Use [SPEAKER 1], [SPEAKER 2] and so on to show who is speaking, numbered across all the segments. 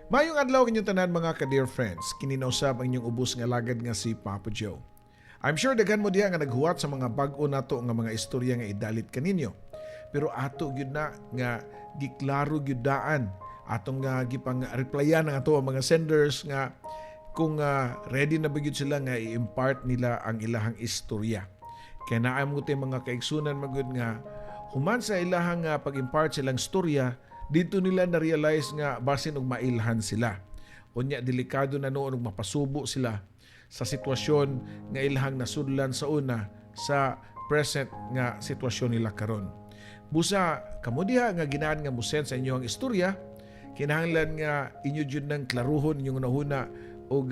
[SPEAKER 1] Maayong adlaw inyong tanan, mga ka-dear friends. Kini na usab ang inyong ubos nga alagad nga si Papa Joe. I'm sure daghan mo diha nga naghuwat sa mga bag-o nato nga mga istorya nga idalit kaninyo. Pero ato gyud na nga giklaro gyud daan atong nga gipang replyan ang ato ang mga senders nga kung ready na ba gyud sila nga i-impart nila ang ilahang istorya. Kaya naa mo tay mga kaigsunan magud nga human sa ilahang pag-impart silang istorya, dito nila na-realize nga basin og mailhan sila. Unya delikado na noon og mapasubo sila sa sitwasyon nga ilahang nasudlan sa una sa present nga sitwasyon nila karon. Busa kamo diha nga ginahan nga mo-send sa inyo ang istorya, kinahanglan nga inyo jud nang klaruhon inyong hunahuna og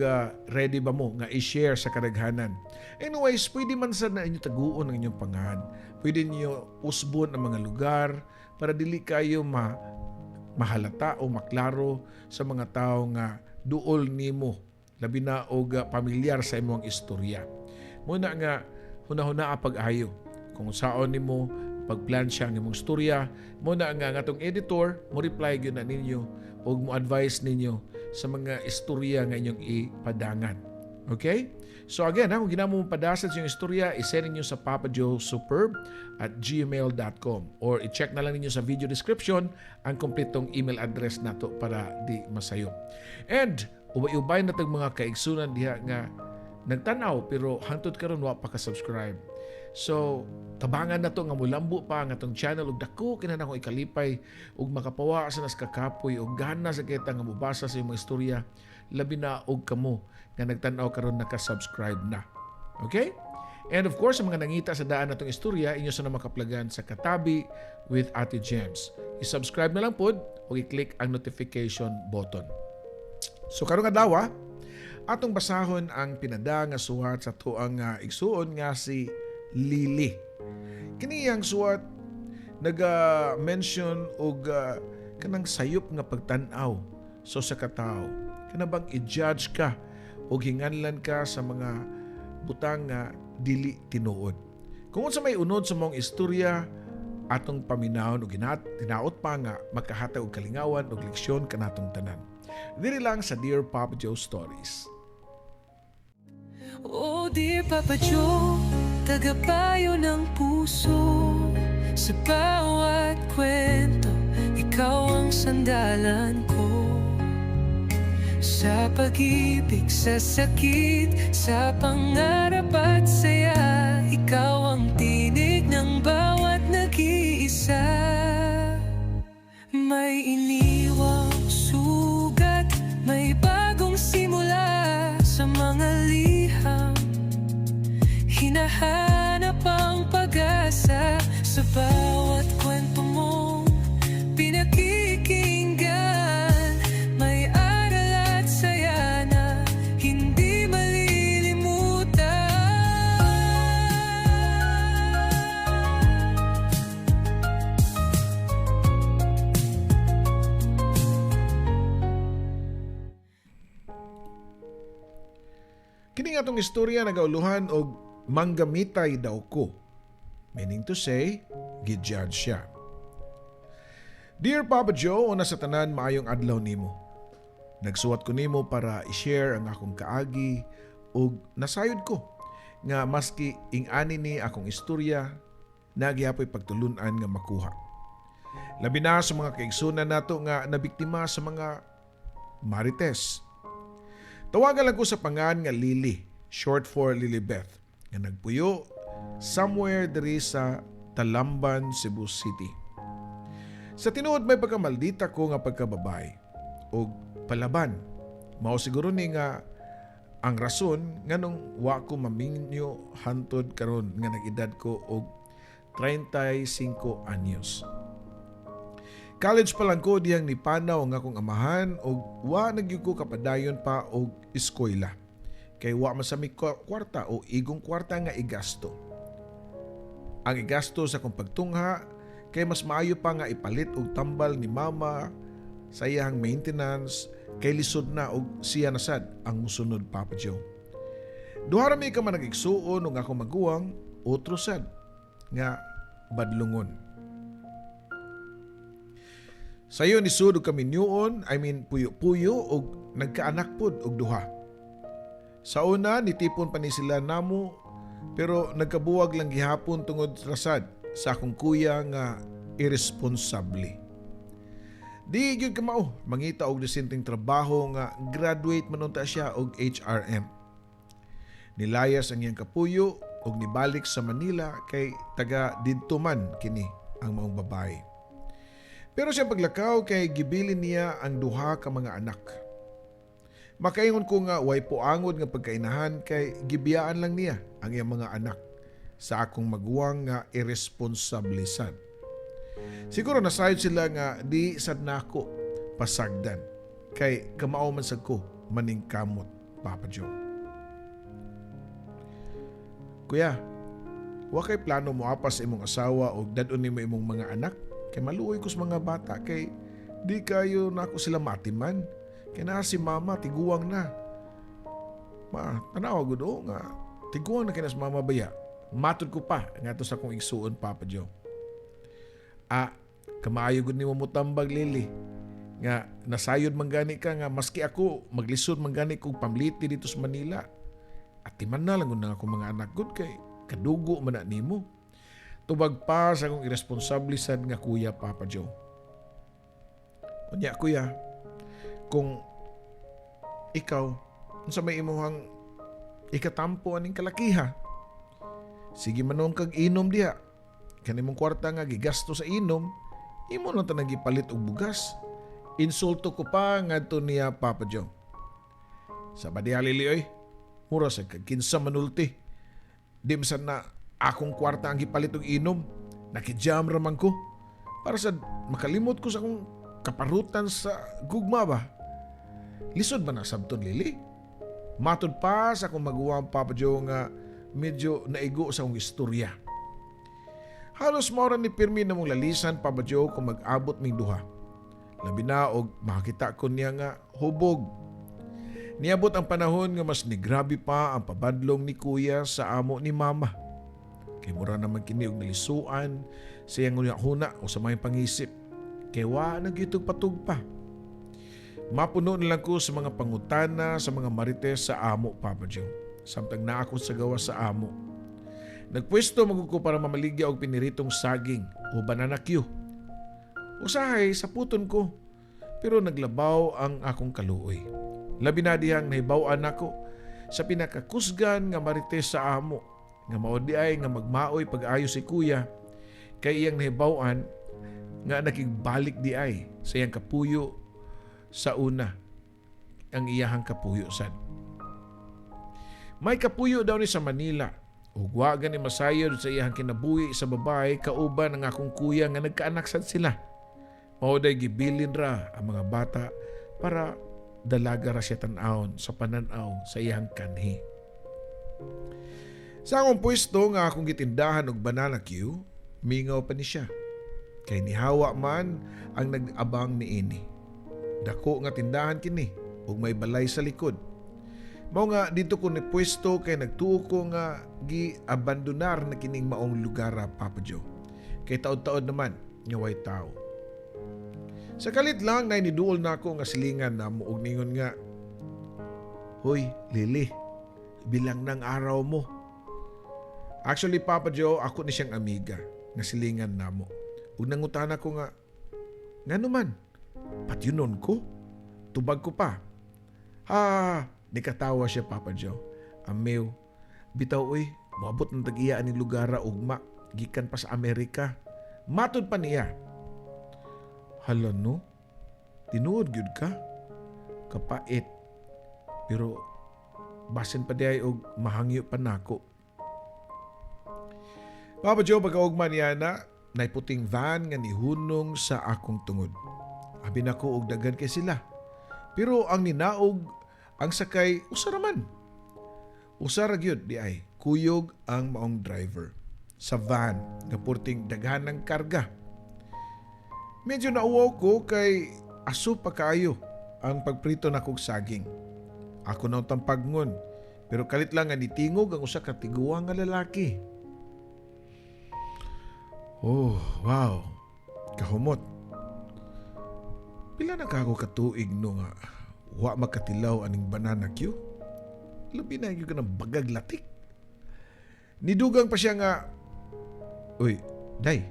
[SPEAKER 1] ready ba mo nga i-share sa kadaghanan. Anyways, pwede man sad na inyo taguon ang inyong pangalan. Pwede niyo usbon ang mga lugar para dili kayo mahalata o maklaro sa mga tao nga duol nimo, labi na og pamilyar sa imong istorya. Muna nga hunahuna pag-ayo kung saon nimo pagplansya ang imong istorya. Muna nga ngatong editor mo reply gyud na ninyo ug mo advise ninyo sa mga istorya nga inyong ipadangan. Okay? So again, ha, kung ginamo mo padasad sa inyong istorya, isend ninyo sa papajoesuperb@gmail.com or i-check na lang ninyo sa video description ang kompletong email address nato para di masayop. And ubay-ubay na tag mga kaigsunan diha nga nagtanaw pero hangtod karon wa pa ka-subscribe. So, tabangan na to nga mulambo pa ang atong channel ug dako kina nako ikalipay ug makapawa sa nas kakapoy ug gana sa kita nga mobasa sa imong istorya, labi na og kamo nga nagtan-aw karon naka-subscribe na. Okay? And of course, sa mga nangita sa daan natong istorya, inyo sa na makaplagan sa Katabi with Ate James. I-subscribe na lang pod o i-click ang notification button. So karong adlaw, atong basahon ang pinada nga suwat sa tuang igsuon nga si Lily. Kini ang suwat naga-mention og kanang sayop nga pagtan-aw so sa katao. Kana bang i-judge ka o hinganlan ka sa mga butang nga dili tinuod. Kung unsa may unod sa mong istorya, atong paminawon og hinaot pa nga makahatag og kalingawan og leksyon kanatong tanan. Diri lang sa Dear Papa Joe Stories.
[SPEAKER 2] Oh dear Papa Joe, tagapayo ng puso. Sa bawat kwento, ikaw ang sandalan ko. Sa pag-ibig, sa sakit, sa pangarap at saya, ikaw ang tinig ng bawat nag-iisa. May iniwang sugat, may bagong simula. Sa mga liham, hinahanap ang pag-asa. Sa bawat kwento mong pinakikinggan, may aral at saya na hindi malilimutan.
[SPEAKER 1] Kini nga atong istorya nagauluhan og "Manggamitay daw ko." Meaning to say, gi-judge siya. Dear Papa Joe, una sa tanan, maayong adlaw nimo. Nagsuwat ko nimo para i-share ang akong kaagi ug nasayod ko nga maski ing-ani ni akong istorya, nagyapoy pagtulunan nga makuha. Labi na sa mga kaigsunan nato nga nabiktima sa mga marites. Tawagan lang ko sa pangan nga Lily, short for Lilibeth, nga nagpuyo somewhere diri sa Talamban, Cebu City. Sa tinuod, may pagkamaldita ko nga pagkababay o palaban. Mao siguro ni nga ang rason nganong wa ko maminyo hantod karon nga nag-edad ko og 35 anyos. College pa lang ko diyang nipanaw ang akong amahan og wa na gyud ko kapadayon pa og eskwela. Kay wa man sa mi kwarta o igong kwarta nga igasto. Ang igasto sa akong pagtungha kay mas maayo pa nga ipalit og tambal ni mama sa iyang maintenance kay lisod na og siya na sad ang musunod, Papa Joe. Duha ra mi ka man nag-igsuon og akong maguwang, otro sad nga badlungon. Sayo nisud og kaminyuon, I mean puyo-puyo, og nagkaanak pod og duha. Sa una nitipon pa ni sila namo, pero nagkabuwag lang gihapon tungod rasad sa akong kuya nga irresponsable. Di gyud kamao mangita og disenteng trabaho nga graduate man unta siya og HRM. Nilayas ang iyang kapuyo og nibalik sa Manila kay taga didto man kini ang maong babae. Pero siya paglakaw kay gibilin niya ang duha ka mga anak. Makaingon ko nga way poangod nga pagkainahan kay gibiyaan lang niya ang iyang mga anak sa akong maguwang nga irresponsable sad. Siguro nasayod sila nga di sad nako pasagdan kay kamao man sad ko maningkamot, Papa Joe. Kuya, wa kay plano mo apas imong asawa og dad-on nimo imong mga anak? Kay maluoy ko sa mga bata kay di kayo nako sila matiman. Kay naa si mama tiguang na. Ma, tanawa gud o nga tiguang na kay na si mama baya. Matod ko pa ngadto sa akong igsuon, Papa Joe. Ah, kamaayo gud nimo motambag, Lily. Nga nasayod man gani ka nga maski ako maglisod man gani kog pamliti dito sa Manila. Atiman na lang gud na akong mga anak gud kay kadugo man na nimo. Tubag pa sa akong irresponsable sad nga kuya, Papa Joe. Unya kuya, kung ikaw unsa may imuhang ikatampo aning kalakiha? Sige man kag inom diha. Kanimong kwarta nga gigasto sa inom, imo lang tanang gipalit og bugas. Insulto ko pa ngadto niya, Papa Joe. Sa diha, Lili oy, mura sa kag kinsa manulti. Di man na akong kwarta ang gipalit og inom, nakijam ra man ko. Para sa makalimot ko sa akong kaparutan sa gugma ba. Lisod ba na sabton, Lili? Matod pa sa akong maguwang, Papa Joe, nga medyo naigo sa akong istorya. Halos mao ra ni pirmi na mong lalisan, Papa Joe, kung mag-abot ming duha. Labi na og makakita ko niya nga hubog. Niabot ang panahon nga mas nigrabe pa ang pabadlong ni kuya sa amo ni mama. Kay mura naman kini og nalisuan sa iyang huna o sa mga pangisip. Kay wa na gyud patugpa. Mapuno na lang ko sa mga pangutana sa mga marites sa amo, Papa Joe. Samtang naa ako sa gawas sa amo. Nagpwesto man ko para mamaligya og piniritong saging o banana cue. Usahay sa puton ko, pero naglabaw ang akong kaluoy. Labi na dihang nahibaw-an nako sa pinakakusgan nga marites sa amo, nga mao di ay nga magmaoy pag-ayo si kuya, kay iyang nahibaw-an nga nakigbalik di ay sa iyang kapuyo sa una, ang iyahang kapuyo sad. May kapuyo daw ni sa Manila, ug wa gani masayod sa iyahang kinabuhi sa babae kauban ang akong kuya nga nagkaanak sad sila. Mao day gibilin ra ang mga bata para dalaga ra siya tan-awon sa panan-aw sa iyang kanhi. Sa akong pwesto nga akong gitindahan og banana cue, mingaw pa ni siya. Kay nihawa man ang nag-abang niini. Dako nga tindahan kini ug may balay sa likod. Mao nga dito ko ni pwesto kay nagtuo ko nga gi-abandonar na kining maong lugar, Papa Joe. Kay taod-taod naman nga way tao. Sa kalit lang na niduol na ako nga silingan na og ningon nga, "Hoy, Lily, bilang ng araw mo." Actually, Papa Joe, ako ni siyang amiga nga silingan namo. Ug nangutana ko nga, "Ngano man, patyunon ko? Tubag ko pa." Ha, nikatawa siya, Papa Joe. "Amiw, bitaw oy, moabot ng tag-iya aning lugar ugma, gikan pa sa Amerika." Matod pa niya. Hala no, tinuod gyud ka. Kapait. Pero basin pa diay og mahangyo pa nako. Papa Joe, pagkaugma niya na, naiputing van nga nihunong sa akong tungod. Abi nako og daghan kay sila. Pero ang ninaog ang sakay usa ra man. Usa ra gyud di ay kuyog ang maong driver sa van nga purting daghan ng karga. Medyo nauwaw ko kay aso pa kaayo ang pagprito nakog saging. Ako na tampagngon, pero kalit lang nga nitingog ang usa ka tiguang nga lalaki. Oh, wow. Kahumot. Pila na kako katuig no nga wa makatilaw aning banana cue? Labi na gyud kanang bagag latik. Nidugang pa siya nga, "Uy, day,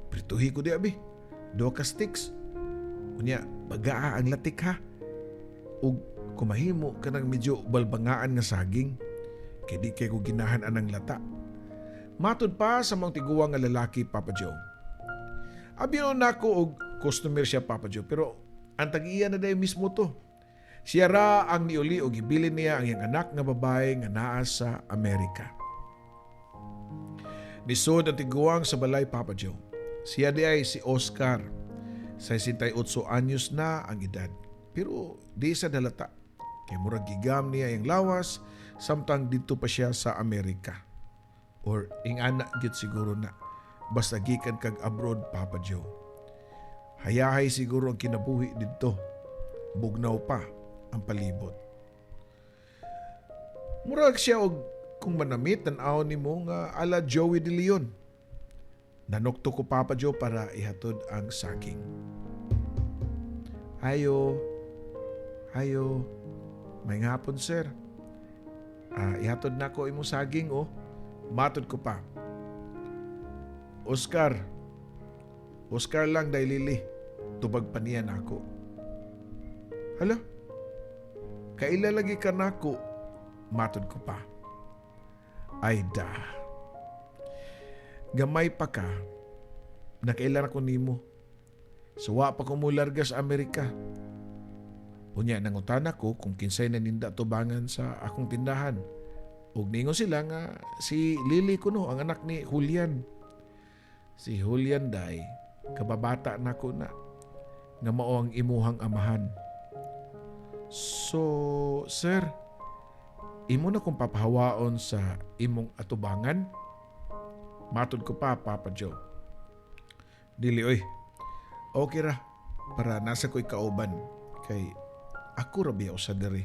[SPEAKER 1] prituhi ko di abi. Duha ka sticks. Unya, bagaa ang latik ha. Ug kumahimo kanang medyo balbangaan nga saging. Kay di kay ko ginahan anang lata." Matod pa sa mga tiguang nga lalaki, Papa Joe. Abi nako og customer siya, Papa Joe, pero ang tag-iya na diay mismo to. Siya ra ang niuli og gibilin niya ang iyang anak nga babae nga naa sa Amerika. Nisod ang tiguang sa balay, Papa Joe. Siya di ay si Oscar. 68 anyos na ang edad. Pero di sa dalata. Kay murag gigam niya ang lawas samtang didto pa siya sa Amerika. Or ingana gyud siguro na. Basta gikan kag abroad, Papa Joe. Hayahay siguro ang kinabuhi didto. Bugnaw pa ang palibot. Murag siya og kung manamit tan-aw nimo nga ala Joey De Leon. Nanukto ko, Papa Joe, para ihatod ang saging. "Ayo. Ayo. Maayong hapon, sir. Ah, ihatod na ko imong saging oh." Matod ko pa. "Oscar. Oscar lang day, Lily." Tubag pa niya nako. "Hala? Kaila lagi ka nako?" Matod ko pa. "Ay da. Gamay pa ka. Nakaila ko nimo. Suwa pa ko mularga sa Amerika. Unya nangutana ko kung kinsay naninda tubangan sa akong tindahan. Ug ningon sila nga si Lily kuno, ang anak ni Julian. Si Julian day, kababata nako na nga mao ang imuhang amahan. So, sir, imo na kong papahawaon sa imong atubangan?" Matod ko pa, Papa Joe. "Dili oy. Okay ra para nasa ko'y kauban kay ako ra biya usa diri."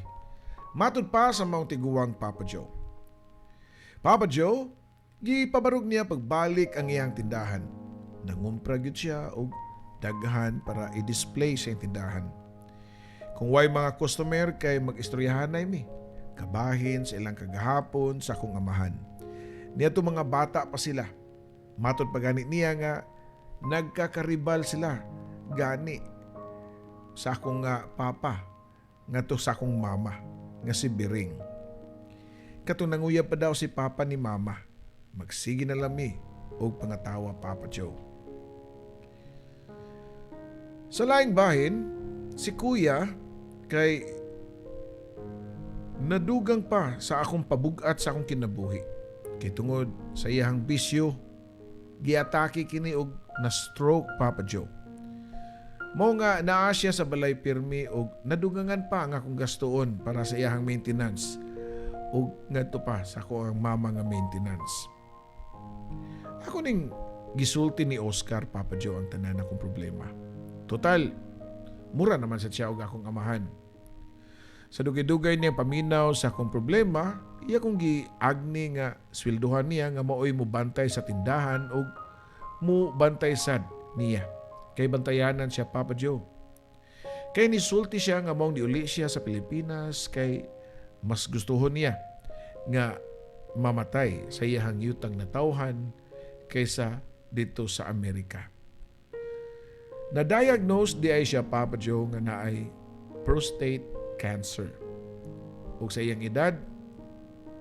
[SPEAKER 1] Matod pa sa maong tiguang, Papa Joe. Papa Joe, gipabarog niya pagbalik ang iyang tindahan. Nangumpra gyud siya og daghan para i-display sa iyang tindahan. Kung way mga customer kay mag-istoryahanay mi. Kabahin sa ilang kagahapon sa akong amahan. Niadto mga bata pa sila. Matod pa gani niya nga nagkakaribal sila gani sa akong nga papa ngadto sa akong mama nga si Biring. Katong nanguyab pa daw si papa ni mama. Magsige na lami og pangatawa, Papa Joe. Sa laing bahin, si kuya kay nadugang pa sa akong pabugat sa akong kinabuhi. Kay tungod sa iyang bisyo, giatake kini og na stroke, Papa Joe. Mao nga naa siya sa balay pirmi og nadugangan pa ang akong gastuon para sa iyang maintenance ug ngadto pa sa ako ang mama nga maintenance. Ako ning gisulti ni Oscar, Papa Joe, ang tanan akong problema. Total, mura naman sa siya og akong amahan. Sa dugay-dugay niya paminaw sa akong problema, iya kong giagni nga swelduhan niya nga maoy mubantay sa tindahan og mubantay sad niya. Kay bantayanan siya, Papa Joe. Kay nisulti siya nga maong niuli siya sa Pilipinas kay mas gustuhon niya nga mamatay sa iyahang yutang natawhan kaysa didto sa Amerika. Na-diagnose di ay siya, Papa Joe, nga naay prostate cancer. Ug sa iyang edad,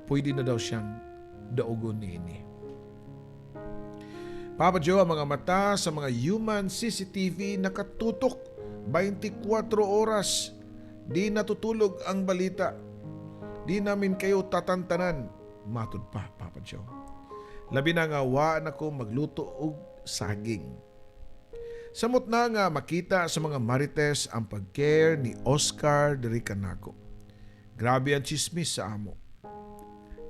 [SPEAKER 1] pwede na daw siyang daugon niini. Papa Joe, ang mga mata sa mga human CCTV nakatutok 24 oras. Di natutulog ang balita. "Di namin kayo tatantanan." Matod pa, Papa Joe. Labi na nga wa na ko magluto og saging. Samot na nga makita sa mga marites ang pag-care ni Oscar diri kanako. Grabe ang chismis sa amo.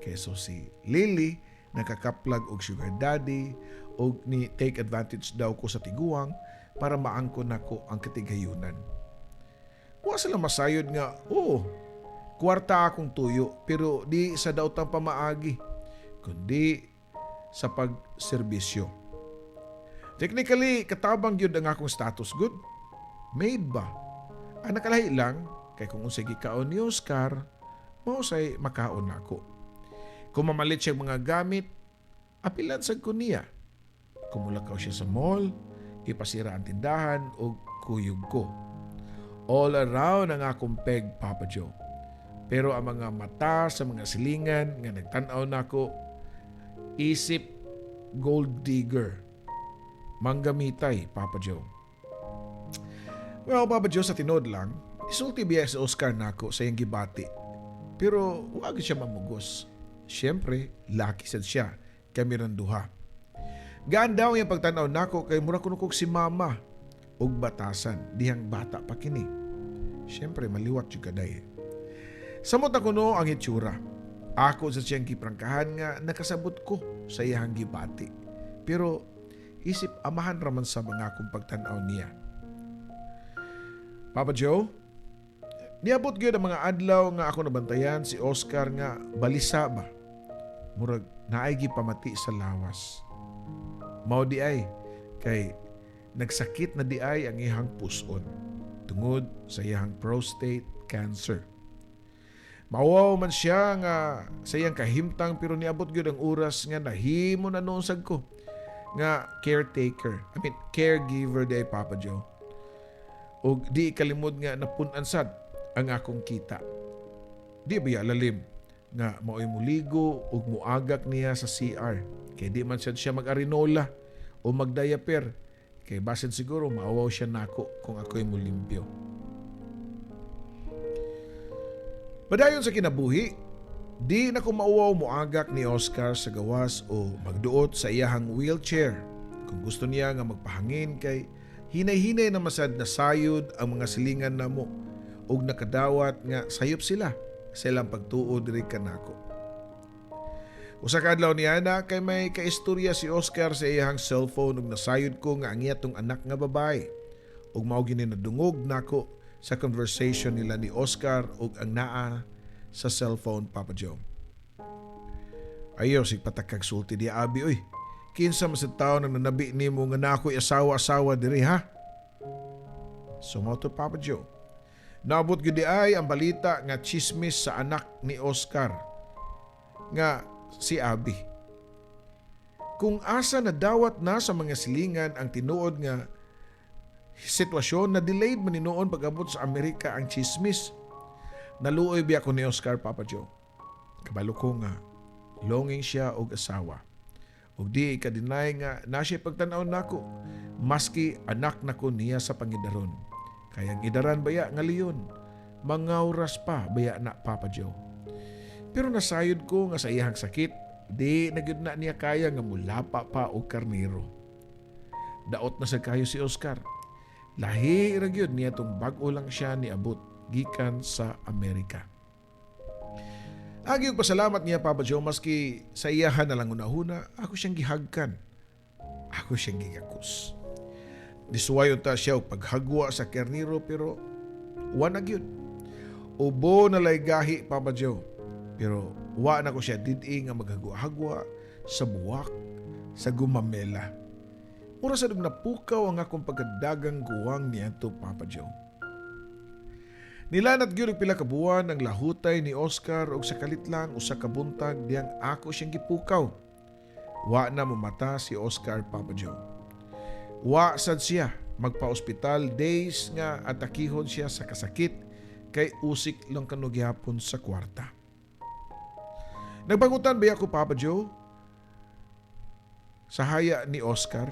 [SPEAKER 1] Keso si Lily nakakaplag og sugar daddy og ni take advantage daw ko sa tiguang para maangkon nako ang katigayunan. Wa sila masayod nga, oo, kwarta akong tuyo pero di sa daotang pamaagi, kundi sa pagserbisyo. Technically, katabang gyud ang akong status gud. Maid ba? Ang nakalahi lang kay kung unsay gikaon ni Oscar, mao say makaon nako. Kung mamalit siya mga gamit, apilan sad ko niya. Kung mulakaw siya sa mall, ipasira ang tindahan og kuyog ko. All around ang akong peg, Papa Joe. Pero ang mga mata sa mga silingan nga nagtan-aw nako, isip gold digger. Manggamitay, Papa Joe. Well, Papa Joe, sa tinuod lang, isulti biya si Oscar nako sa iyang gibati. Pero wag siya mamugos. Siyempre, laki sad siya. Kami ran duha. Gaan daw yung pagtanaw nako kay mura kuno kog si mama og batasan dihang bata pa kini. Siyempre, maliwat jud kaday. Samot na kuno ang itsura. Ako sa siyang giprangkahan nga nakasabot ko sa iyang gibati. Pero isip amahan raman sa mga akong pagtanaw niya. Papa Joe, niabot gyud ang mga adlaw nga ako nabantayan si Oscar nga balisa ba. Murag naay gipamati sa lawas. Mao di ay kay nagsakit na di ay ang iyang puson tungod sa iyang prostate cancer. Mauwaw man siya nga sa iyang kahimtang, pero niabot gyud ang oras nga nahimo na noon sad ko nga caretaker. I mean, caregiver di ay, Papa Joe. Og di kalimod nga napun-an sad ang akong kita. Di ba lalim nga maoy muligo ug muagak niya sa CR. Kay di man sad siya mag-arinola o magdiaper. Kay basin siguro maawaw siya nako kung ako'y mulimpyo. Padayon sa kinabuhi, di na ko mauwaw muagak ni Oscar sa gawas o magduot sa iyahang wheelchair. Kung gusto niya nga magpahangin kay hinay-hinay na masad na sayod ang mga silingan namo ug nakadawat nga sayop sila sa ilang pagtuo diri kanako. Usa ka adlaw niya na kay may kaistorya si Oscar sa iyahang cellphone ug nasayod ko nga ang iya tong anak nga babae. Ug mao gini nadungog nako sa conversation nila ni Oscar ug ang naa sa cellphone, Papa Joe. "Ayaw sig patakag sulti di, Abi, oy. Kinsa man sa tao nang nanabi nimo nga na ako'y asawa-asawa diri, ha?" So mao to, Papa Joe. Naabot gyud di ay ang balita nga chismis sa anak ni Oscar nga si Abi. Kung asa nadawat na sa mga silingan ang tinuod nga sitwasyon na delayed man noon pag-abot sa Amerika ang chismis. Naluoy biya ko ni Oscar, Papa Joe. Kabalo ko nga longing siya og asawa. Ug di ka-deny nga na siya pagtan-aw nako maski anak nako niya sa pangidaron. Kay ang idaran baya nga leon, mangawras pa baya na, Papa Joe. Pero nasayod ko nga sa iyang sakit, di na gyud na niya kaya nga mulapa pa og karnero. Daot na sa kayo si Oscar. Lahi ra gyud niya tong bag-o lang siya niabot gikan sa Amerika. Agi og pasalamat niya, Papa Joe, maski sa iyahan na lang unahuna, ako siyang gihagkan. Ako siyang gigakos. Nisuway unta siya og paghagwa sa karnero, pero wa na gyud. Ubo na lay gahi, Papa Joe. Pero wa na ko siya did-i nga maghagwa-hagwa sa buwak sa gumamela. Mura sa napukaw ang akong pagkadagang guwang niadto, Papa Joe. Nilanat gyud og pila ka buwan ang lahutay ni Oscar ug sa kalit lang usa ka buntag diyang ako siyang gipukaw. Wa na momata si Oscar, Papa Joe. Wa sad siya magpa-ospital days nga atakihon siya sa kasakit kay usik lang kanu gihapon sa kwarta. Nagbangutan ba ako, Papa Joe, sa haya ni Oscar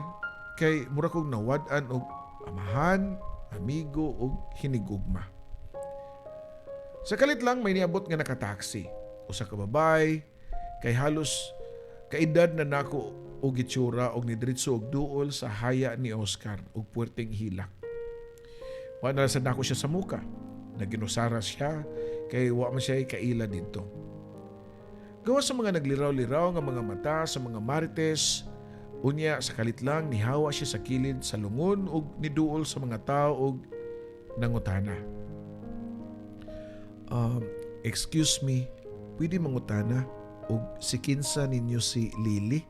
[SPEAKER 1] kay mura kog nawad-an og amahan, amigo ug hinigugma. Sa kalit lang may niabot nga nakataksi. Usa ka babay kay halos kaedad na nako og itsura og nidiretso og duol sa haya ni Oscar og puwerteng hilak. Wa na sad nako siya sa muka. Naginusara siya kay wa man siya kaila didto. Gawas sa mga nagliraw-liraw nga mga mata sa mga marites, unya sa kalit lang nihawa siya sa kilid sa lungon og niduol sa mga tao og nangutana. "Excuse me, pwede mangutana og si kinsa ninyo si Lily?"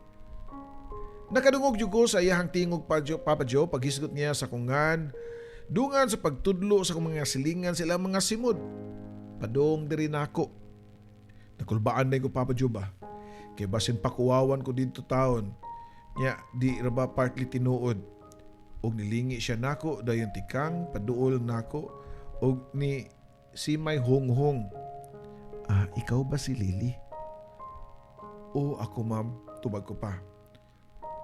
[SPEAKER 1] Nakadungog jud ko sa iyahang tingog, Papa Joe, paghisgot niya sa kungan. Dungan sa pagtudlo sa akong mga silingan sa ilang mga simod. Padong diri nako. Nakulbaan na ko, Papa Joe, ba? Kay basin pakuwawan ko didto taon. Nya di ra ba partly tinuod? Og nilingi siya nako, dayon tikang paduol nako og ni si may honghong. "Ah, ikaw ba si Lily?" "O ako, ma'am," tubag ko pa.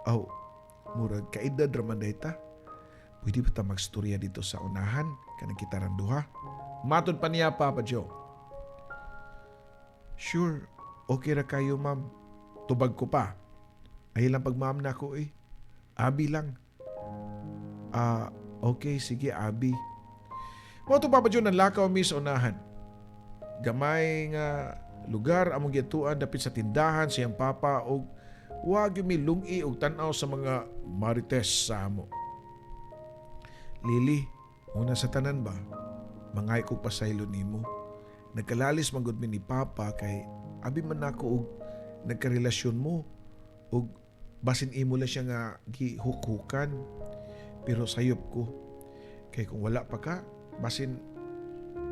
[SPEAKER 1] "Aw, murag kaedad raman diay ta. Pwede ba ta magstorya didto sa unahan kanang kita rang duha?" Matod pa niya, Papa Joe. "Sure, okay ra kayo, ma'am," tubag ko pa. Ay lang pag ma'am na ako eh. Abi lang. "Ah, okay, sige, Abi." Mao to, Papa Joe, nanlakaw mi sa unahan. Gamay nga lugar among giatuan dapit sa tindahan sa iyang papa og wa gyud mi lungi og tan-aw sa mga marites sa amo. "Lily, una sa tanan ba, mangay kog pasaylo nimo. Nagkalalis man gud mi ni Papa kay abi man nako og nagkarelasyon mo og basin imo lang siya nga gihukhukan. Pero sayop ko kay kung wala pa ka, basin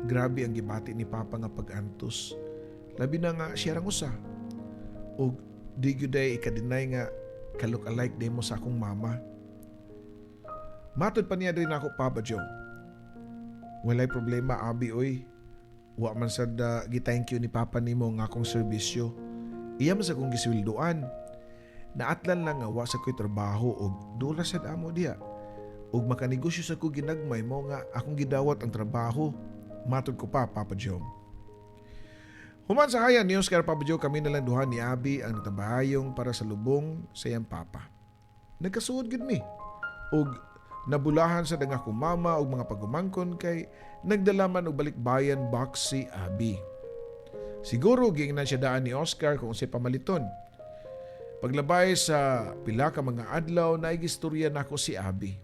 [SPEAKER 1] grabe ang gibati ni Papa nga pag-antos. Labi na nga siya rang usa. Og di gyud ay ika-deny nga ka-look alike diay mo sa akong mama." Matod pa niya din ako, Papa Joe. "Walay problema, Abi oy. Wa man sad gi-thank you ni Papa nimo nga akong serbisyo. Iya man sa akong gisweldoan. Naatlan lang nga wa sa ko'y trabaho og dula sad amo diha. Ug makanegosyo sa ko ginagmay mo nga akong gidawat ang trabaho." Matod ko pa, Papa Joe. Human sa hayan ni Oscar, Papa Joe, kami na lang duha ni Abi ang natabahayong para sa lubong sa iyang papa. Nagkasuod gud mi. Og nabulahan sa ang akong mama og mga pagumangkon kay nagdalaman og balikbayan box si Abi. Siguro giingnan siya daan ni Oscar kung unsay pamaliton. Paglabay sa pila ka mga adlaw, naigistorya nako si Abi.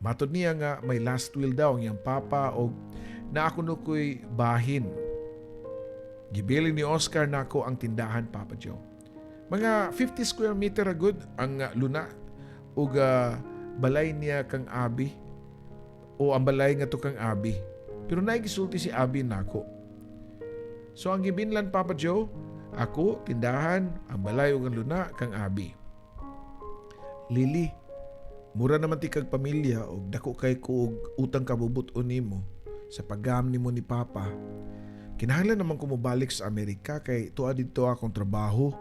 [SPEAKER 1] Matod niya nga may last will daw ang iyang papa og naa kuno ko'y bahin. Gibilin ni Oscar nako ang tindahan, Papa Joe. Mga 50 square meter agud ang luna ug balay niya kang Abi o ang balay nga to kang Abi. Pero naay gisulti si Abi nako. So ang gibinlan, Papa Joe, ako, tindahan, ang balay ug ang luna kang Abi. "Lily, mura naman ti kag pamilya og dako kay ko og utang kabubut-on nimo sa paggam nimo ni Papa. Kinahanglan naman ko mobalik sa Amerika kay tuwa didto akong trabaho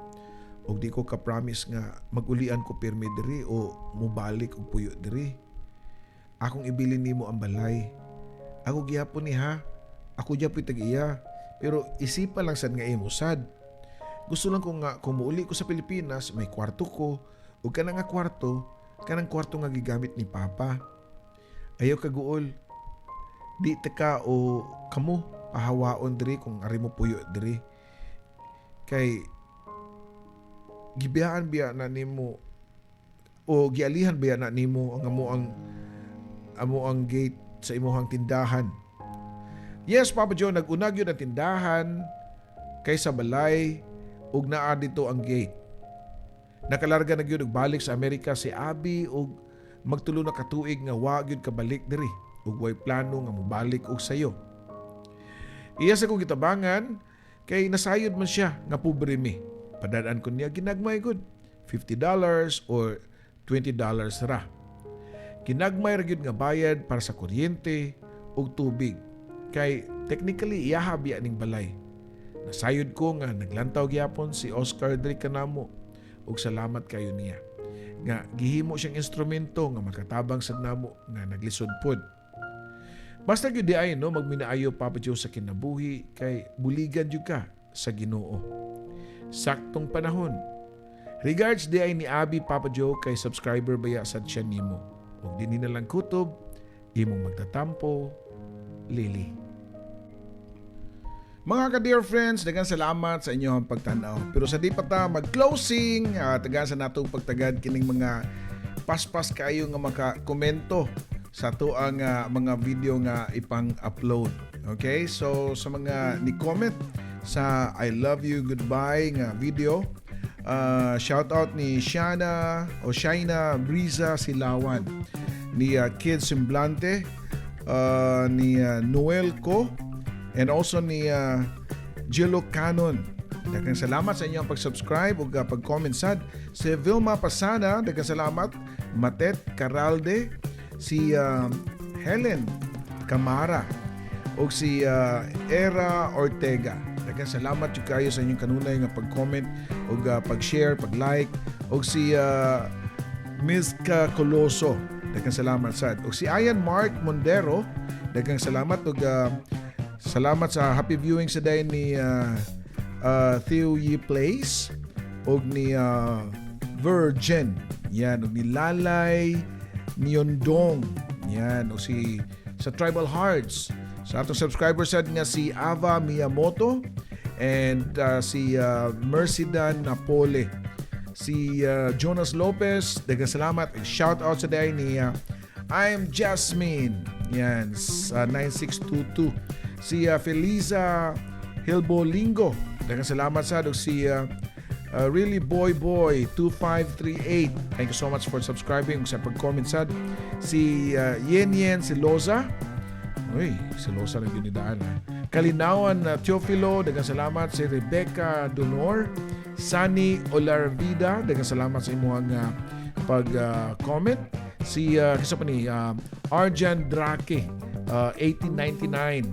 [SPEAKER 1] og di ko ka-promise nga magulian ko pirmi diri o mobalik og puyo diri. Akong ibilin nimo ang balay. Ako gihapon ni ha. Ako gyapon tag-iya. Pero isipa lang sad nga imo sad. Gusto lang ko nga kung muuli ko sa Pilipinas, may kwarto ko ug kanang nga kwarto, kanang kwarto nga gigamit ni Papa. Ayaw kaguol. Di ta ka o kamo pahawaon diri kung ari mo puyo diri. Kay gibiyaan biya na nimo o gialihan biya na nimo ang amo ang gate sa imuhang tindahan." Yes, Papa Joe, nag-una gyud ang tindahan kaysa balay ug naa didto ang gate. Nakalarga na gyud og balik sa Amerika si Abi ug magtulo na katuig nga wa gyud kabalik diri ug way plano nga mobalik og sayo. Iya sa kong gitabangan kay nasayod man siya nga pobre mi. Padadaan ko niya ginagmay gud, $50 or $20 ra. Ginagmay ra gyud nga bayad para sa kuryente ug tubig. Kay technically iyaha biya ning balay. Nasayod ko nga naglantaw gyapon si Oscar diri kanamo ug salamat kayo niya. Nga gihimo siyang instrumento nga makatabang sad namo nga naglisod pod. Basta gyud diay no magminaayo, Papa Joe, sa kinabuhi kay buligan jud ka sa Ginoo. Saktong panahon. Regards diay ni Abi, Papa Joe, kay subscriber baya sad siya nimo. Ug dinhi na lang kutob, imong magtatampo, Lily. Mga ka-dear friends, daghang salamat sa inyong pagtanaw. Pero sa di pa ta mag-closing, tagaan sa natong pagtagad kining mga paspas kayo nga maka-komento sa atoang mga video nga ipang-upload. Okay? So sa mga ni-comment sa "I love you goodbye" nga video, shout out ni Shana o Shaina Briza Silawan. Ni Kid Semblante, ni Noel Ko, and also ni Gelo Canon. Daghang salamat sa inyong pag-subscribe ug pag-comment sad. Si Vilma Pasana, daghang salamat. Matet Caralde, si Helen Camara, ug si Era Ortega. Daghang salamat jud kayo sa inyong kanunay nga pag-comment ug pag-share, pag-like, ug si Mizka Coloso. Daghang salamat sad. Ug si Ian Mark Mondero, daghang salamat ug salamat sa happy viewing sa day ni Theo Yi Place ug ni Virgin. Yan, ug ni Lalay Niondong. Yan, ug si sa Tribal Hearts. Sa atong subscriber sad nga si Ava Miyamoto and si Mercidan Napole. Si Jonas Lopez, daghang salamat. And shout out sa day ni I'm Jasmine. Yan, sa 9622. Si Feliza Hilbolingo. Daghang salamat sa ug si Really Boy Boy 2538. Thank you so much for subscribing ug sa pag-comment sad. Si Yen Yen Siloza. Uy, silosa lang yun daan ha. Kalinawan na Teofilo, daghang salamat. Si Rebecca Donor, Sunny Olarvida, daghang salamat sa imong pag-comment. Si kinsa pa ni Arjan Drake, 1899.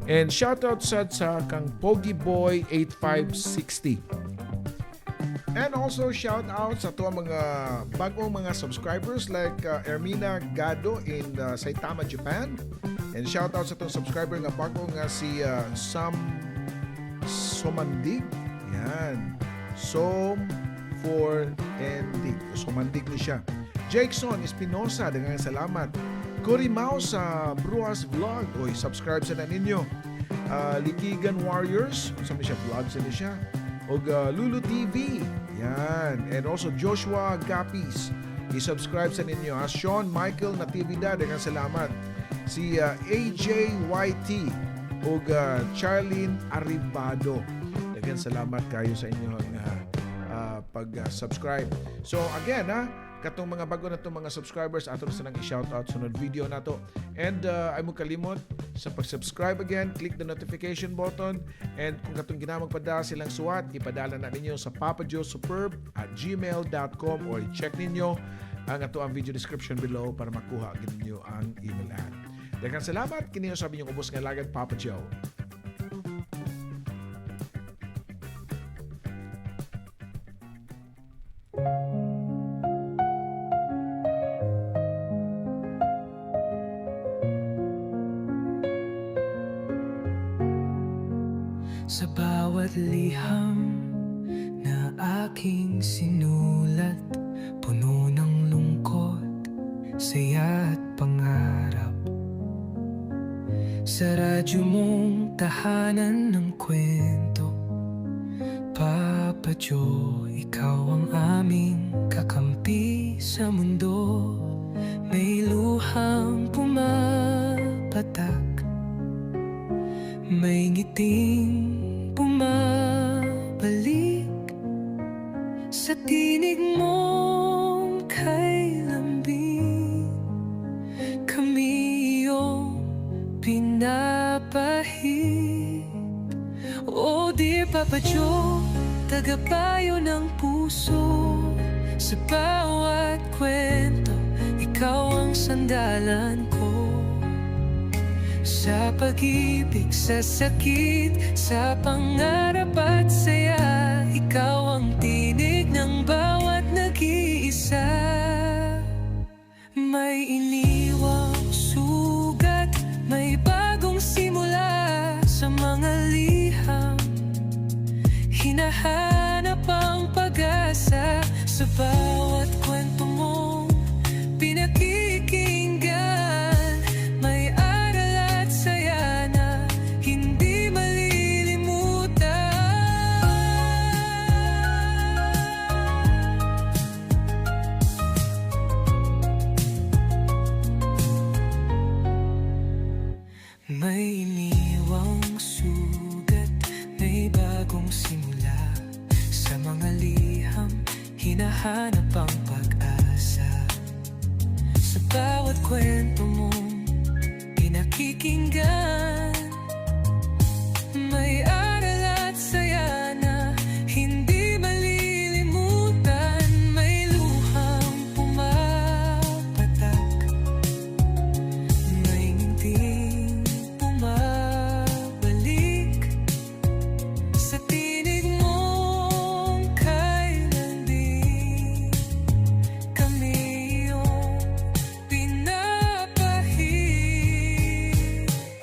[SPEAKER 1] And shoutout sad sa kang Pogi Boy 8560. And also shout out sa ato mga bagong mga subscribers like Ermina Gado in Saitama, Japan. And shout out sa atong subscriber nga bago nga si Sam Somandig. Yan. Som for Endig. Somandig ni siya. Jackson Espinosa, daghang salamat. Cory Mau sa Bruas Vlog. Oy, subscribe sa na ninyo. Likigan Warriors, sa siya vlog sa ni siya. Og Lulu TV. Yan. And also Joshua Gapis. I-subscribe sa ninyo. Ha? Sean Michael Natividad, daghang salamat. Si AJYT ug Charlene Aribado. Daghang salamat kayo sa inyong pag-subscribe. So again, ha, katong mga bago na itong mga subscribers, ato na silang i-shoutout sunod video nato. And ay mo kalimot sa pag-subscribe again, click the notification button, and kung katong ginamang padala silang suwat, ipadala na ninyo sa papajoesuperb@gmail.com or i-check ninyo ang ato ang video description below para makuha gid ninyo ang email ad. Daghang salamat, kini sabi inyong ubos nga alagad, Papa Joe.
[SPEAKER 2] Sa bawat liham na aking sinulat, puno ng lungkot, saya at pangarap. Sa radyo mong tahanan ng kwento, Papa Joe, ikaw ang aming kakampi sa mundo. May luhang pumapatak, may ngiting bumabalik. Sa tinig mong kay lambing, kami iyong pinapahid. Oh dear Papa Joe, tagapayo ng puso. Sa bawat kwento, ikaw ang sandalan ko. Sa pag-ibig, sa sakit, sa pangarap at saya, ikaw ang tinig ng bawat nag-iisa. May iniwang sugat, may bagong simula. Sa mga liham, hinahanap ang pag-asa. Sa bawat kwento mong pinakikinggan, may aral at saya na hindi malilimutan. May iniwang sugat, may bagong simula. Sa mga liham, hinahanap ang pag-asa. Sa bawat kwento mong pinakikinggan, may aral at saya na hindi malilimutan. May luhang pumapatak, may ngiting bumabalik sa tinig mong kay landi, kami iyong pinapahid.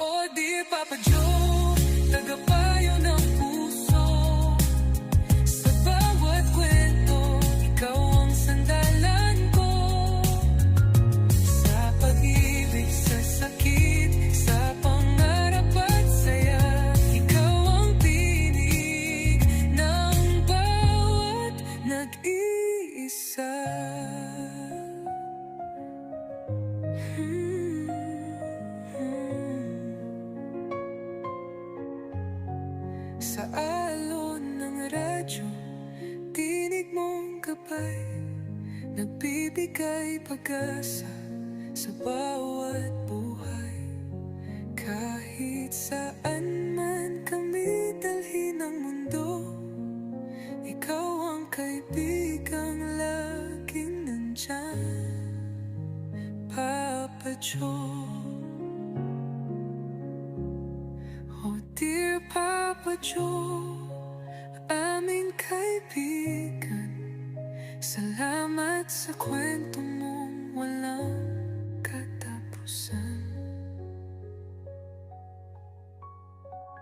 [SPEAKER 2] Oh dear Papa Joe, tagapayo ng puso. Sa bawat kwento, ikaw ang sandalan ko. Sa pag-ibig, sa sakit, sa pangarap at saya, ikaw ang tinig ng bawat nag-iisa. Sa alon ng radyo, tinig mong gabay, nagbibigay pag-asa sa bawat buhay. Kahit saan man kami dalhin ng mundo, ikaw ang kaibigang laging nandyan, Papa Joe. Oh dear Papa Joe, aming kaibigan, salamat sa kwento mong walang katapusan.